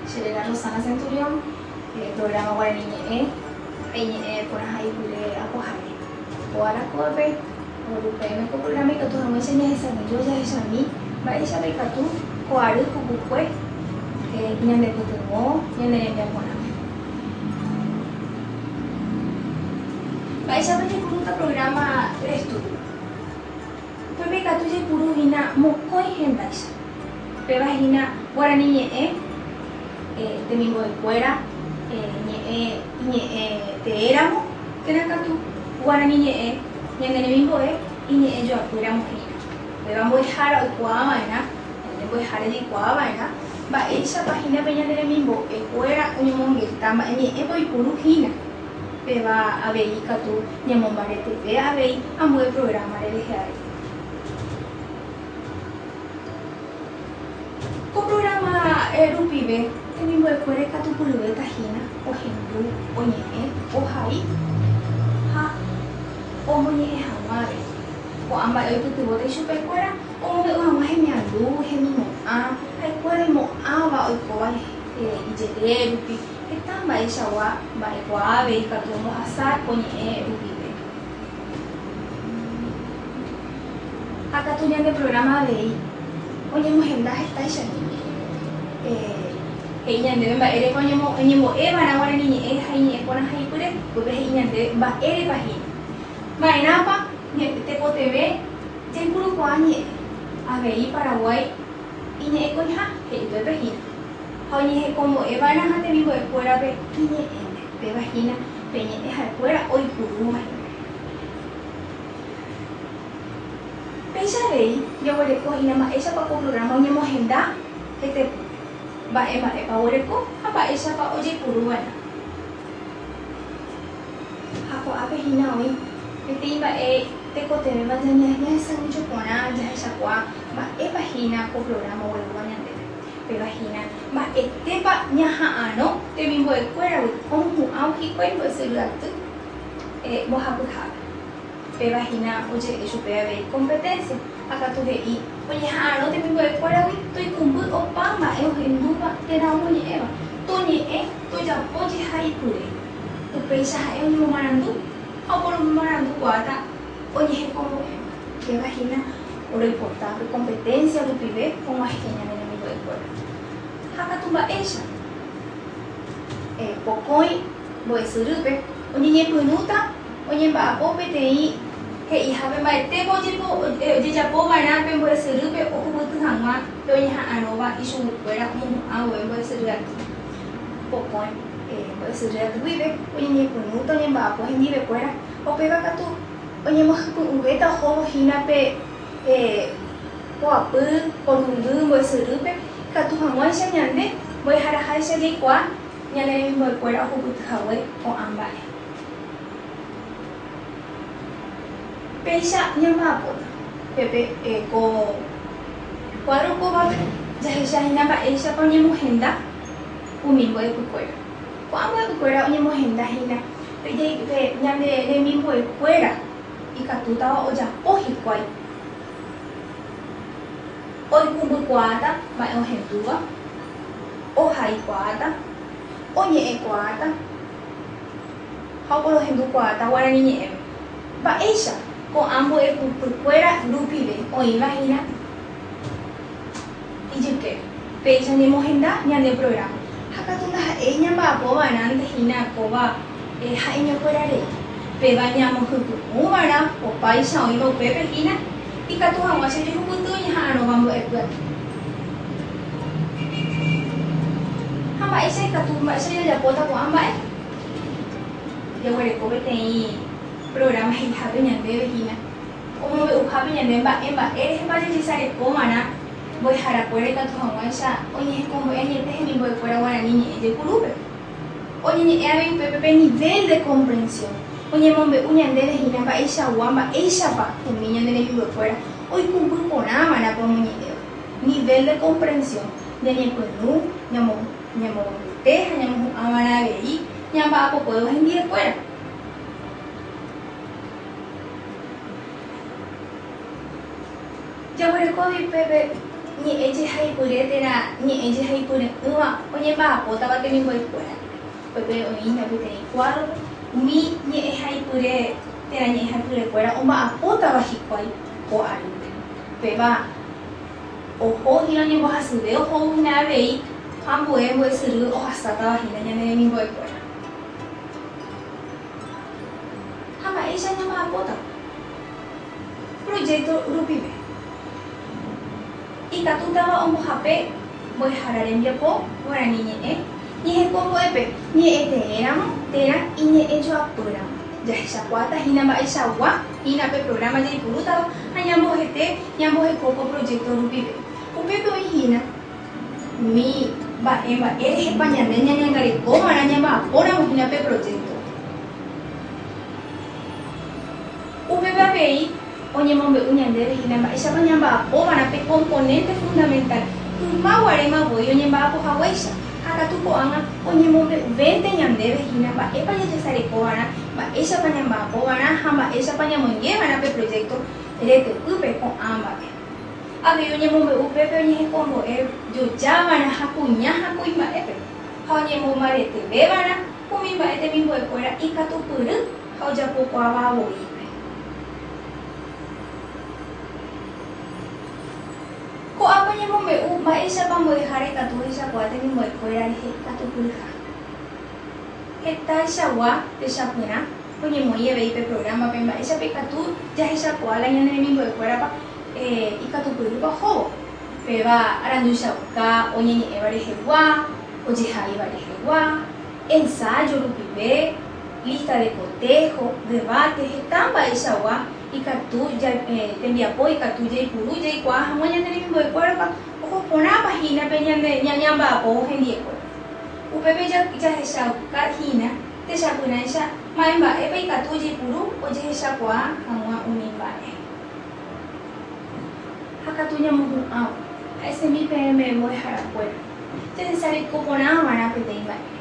Che réra Rosana Centurión, programa Guarani Ñe'ẽ ha iñe'ẽ porãhaipyre apohare. Ko ára kóvape ogueru peẽme ko programa ikatu hag̃uáicha ñahesa'ỹijo jahechami mba'éichapa ikatu ko ary pukukue ñandepytyvõ ñane rembiaporãme. Mba'éichapa jaipurúta programa de estudio? Upépe ikatu jaipuru hína mokõi hendáicha. Péva hína guarani ñe'ẽ temimbo'ekuéra ñe'ẽ iñe'ẽ teéramo térã katu guarani ñe'ẽ ñane remimbo'e iñe'ẽ joapýramo hína. Péva mbo'ehára oikuaa va'erã, ñande mbo'ehára jaikuaa va'erã mba'éichapa hína pe ñane remimbo'ekuéra oñomongeta mba'e ñe'ẽpa oipuru hína. Péva avei ikatu ñamombareteve avei ambue programa reheave. Ko programa rupive temimbo'ekuéra ikatupyryvéta hína ohendu, oñe'ẽ, ohai ha omoñe'ẽ hag̃ua avei. Ko'ã mba'e oipytyvõta ichupekuéra omombe'u hag̃ua hemiandu, hemimo'ã, ha'ekuéra oimo'ãva oikóva ijere rupi, Heta mba'eichagua mba'ekuaa avei ikatu ombohasa ko ñe'ẽ rupive. Ha katu ñande programa avei oñemohenda hetáicha hína. He'i ñandéve mba'érepa oñembo'eva'erã guarani ñe'ẽ ha iñe'ẽ porã haipyre, upépe he'i ñandéve mba'érepa hína. Ma'erãpa tekotevẽ jaipurukuaa ñe'ẽ. Avei Paraguái iñe'ẽkõiha he'i upépe hína. Ha oñehekombo'e va'erãha temimbo'ekuérape iñe'ẽme, péva hína pe ñe'ẽ ha'ekuéra oipurúva hína. Péicha avei jaguereko hína mba'éichapa ko programa oñemohenda hetepýpe, mba'e mba'épa oguereko ha mba'éichapa ojeipuru va'erã. Ha ko'ápe hína oĩ peteĩ mba'e tekotevẽva ñahesa'ỹijo porã jahechakuaa mba'épa hína ko programa oguerúva ñandéve. Péva hína, mba'etépa ñaha'arõ temimbo'ekuéragui omohu'ãvo hikuái mbo'esyry aty mbohapyhápe. Péva hína oje'e chupe avei competencia, ha katu he'i oñeha'arõ temimbo'ekuéragui toikũmby opa mba'e ohendúva térã omoñe'ẽva, toñe'ẽ, tojapo jehaipyre. Upéicha ha'e oñemomarandu ha oporomomarandukuaáta oñehekombo'éva. Péva hína Oroipota pe competencia rupive og̃uahẽ ñane remimbo'ekuéra. Ha katu mba'éicha? Pokõi mbo'esyrýpe oñeñepyrũta oñemba'apo peteĩ he'ihápe mba'etépa ojejapo va'erã pe mbo'esyrýpe ohupyty hag̃ua pe oñeha'arõva ichuguikuéra omohu'ã vove mbo'esyry aty. Pokõi mbo'esyry aty guive oñeñepyrũta oñemba'apo hendivekuéra, upéva katu Oñemohypy'ũvéta ohóvo hína pe poapy porundy mbo'esyrýpe ikatu hag̃uáicha ñande mbo'eharaháicha jaikuaa ñane remimbo'ekuéra ohupyty hague ko'ã mba'e. Péicha ñamba'apóta. Pépe ko kuádro kóvape jahecha hína mba'éichapa oñemohenda umi mbo'epykuéra. Ko'ã mbo'epykuéra oñemohenda hína Pe ñane remimbo'ekuéra ikatútava ojapo hikuái oikũmbykuaáta mba'e ohendúva, ohaikuaáta, oñe'ẽkuaáta ha oporohendukuaáta guarani ñe'ẽme. Mba'éicha ko'ã mbo'epykuéra rupive oĩva hína ijykére. Péicha oñemohenda ñande programa. Ha katu ndaha'éi ñamba'apo va'erãnte hína kóva ha'eñokuéra rei. Péva ñamohypy'ũ va'erã opáicha oĩva upépe hína ikatu hag̃uáicha ojehupyty oñeha'arõva mbo'epya'e. Ha mba'éicha ikatu, mba'éicha jajapóta ko'ã mba'e? Jaguereko peteĩ programa he'ihápe ñandéve hína. Omombe'uhápe ñande mba'e mba'e rehepa jajesareko va'erã mbo'eharakuéra ikatu hag̃uáicha oñehekombo'e añete hemimbo'ekuéra guarani ñe'ẽ jepurúpe. Oñeñe'ẽ avei upépe pe nivel de comprensión, oñemombe'u ñandéve hína mba'eichagua mba'éichapa umi ñane remimbo'ekuéra oikũmby porã va'erã pe omoñe'ẽva. Nivel de comprensión, ñañepyrũ, ñamombete ha ñamohu'ã va'erã avei ñamba'apokuévo hendiekuéra. Jaguereko avei upépe ñe'ẽ jehaipyre térã ñe'ẽ jehaipyre'ỹva oñemba'apótava temimbo'ekuéra ndive. Upépe oĩ hína peteĩ kuádrope umi ñe'ẽ haipyre térã ñe'ẽ haipyrekuéra omba'apótava hikuái ko arýpe. Upéva oho hína oñembohasyve ohóvo hína avei ha ambue mbo'esyry ohasátava hína ñane remimbo'ekuéra. Ha mba'éicha ñamba'apóta? Proyecto rupive. Ikatútava ombohape mbo'ehára rembiapo guarani ñe'ẽ ñehekombo'épe ñe'ẽteéramo térã iñe'ẽjoapýramo. Jahechakuaáta hína mba'eichagua hína pe programa jaipurútava ha ñambohete ñamboheko ko proyecto rupive. Upépe oĩ hína umi mba'e mba'e rehepa ñande ñañangarekova'erã ñamba'apóramo hína pe proyecto. Upépe avei oñemombe'u ñandéve hína mba'éichapa ñamba'apova'erã pe componente fundamental yma guaréma voi oñemba'apo haguéicha, ha katu ko'ág̃a oñemombe'uvénte ñandéve hína mba'épa jajesarekova'erã, mba'éichapa ñamba'apova'erã ha mba'éichapa ñamoingeva'erã pe proyecto retepýpe ko'ã mba'e. Avei oñemombe'u upépe oñehekombo'e jojava'erã ha kuña ha kuimba'épe, ha oñemombareteveva'erã umi mba'e temimbo'ekuéra ikatupyry ha ojapokuaáva voípe. Ko'ápe oñemombe'u mba'éichapa mbo'ehára ikatu ohechakuaa temimbo'ekuéra rehe ikatupyryha. Hetaichagua techapyrã oñemoĩ avei pe prográmape mba'éichapa ikatu jahechakuaa la ñane remimbo'ekuérapa ikatupyrýpa ohóvo. Péva aranduichauka oñeñe'ẽva rehegua, ojehaíva rehegua, ensayo rupive, lista de cotejo, debate, heta mba'eichagua ikatu tembiapo ikatu jaipuru jaikuaa hag̃ua ñane remimbo'ekuérapa oho porãpa hína pe ñande ñamba'apóvo hendiekuéra. Upépe jahechauka hína techapyrãicha mba'emba'épa ikatu ojeipuru ojehechakuaa hag̃ua umi mba'e. Ha katu ñamohu'ãvo, ha'esemi peẽme mbo'eharakuéra, jajesareko porãva'erã peteĩ mba'ére.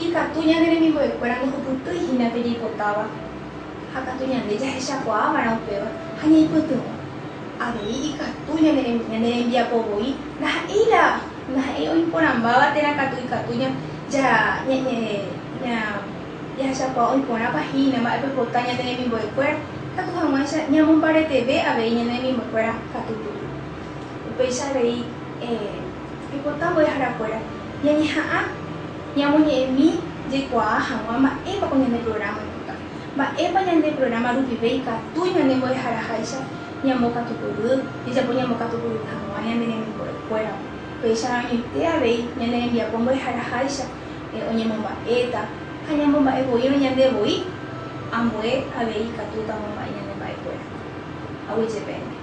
Ikatu ñane remimbo'ekuéra ndohupytýi hína pe jaipotáva, ha katu ñande jahechakuaava'erã upéva ha ñaipytyvõ. Avei ikatu ñane rembiapo voi ndaha'éi la ndaha'éi oĩporãmbáva térã katu ikatu jahechakuaa oĩporãpa hína mba'épa oipota ñane remimbo'ekuéra, ikatu hag̃uáicha ñamombareteve avei ñane remimbo'ekuéra katupyry. Upéicha avei oipota mbo'eharakuéra ñañeha'ã ñamoñe'ẽmi jaikuaa hag̃ua mba'épa ko ñande programa oipota. Mba'épa ñande programa rupive ikatu ñande mbo'eharaháicha ñambokatupyry, jajapo ñambokatupyry hag̃ua ñane remimbo'ekuérape. Upéicharõ añoite avei ñane rembiapo mbo'eharaháicha oñemomba'éta ha ñamomba'e voírõ ñande voi, ambue avei ikatúta omomba'e ñane mba'ekuéra. Aguyje peẽme.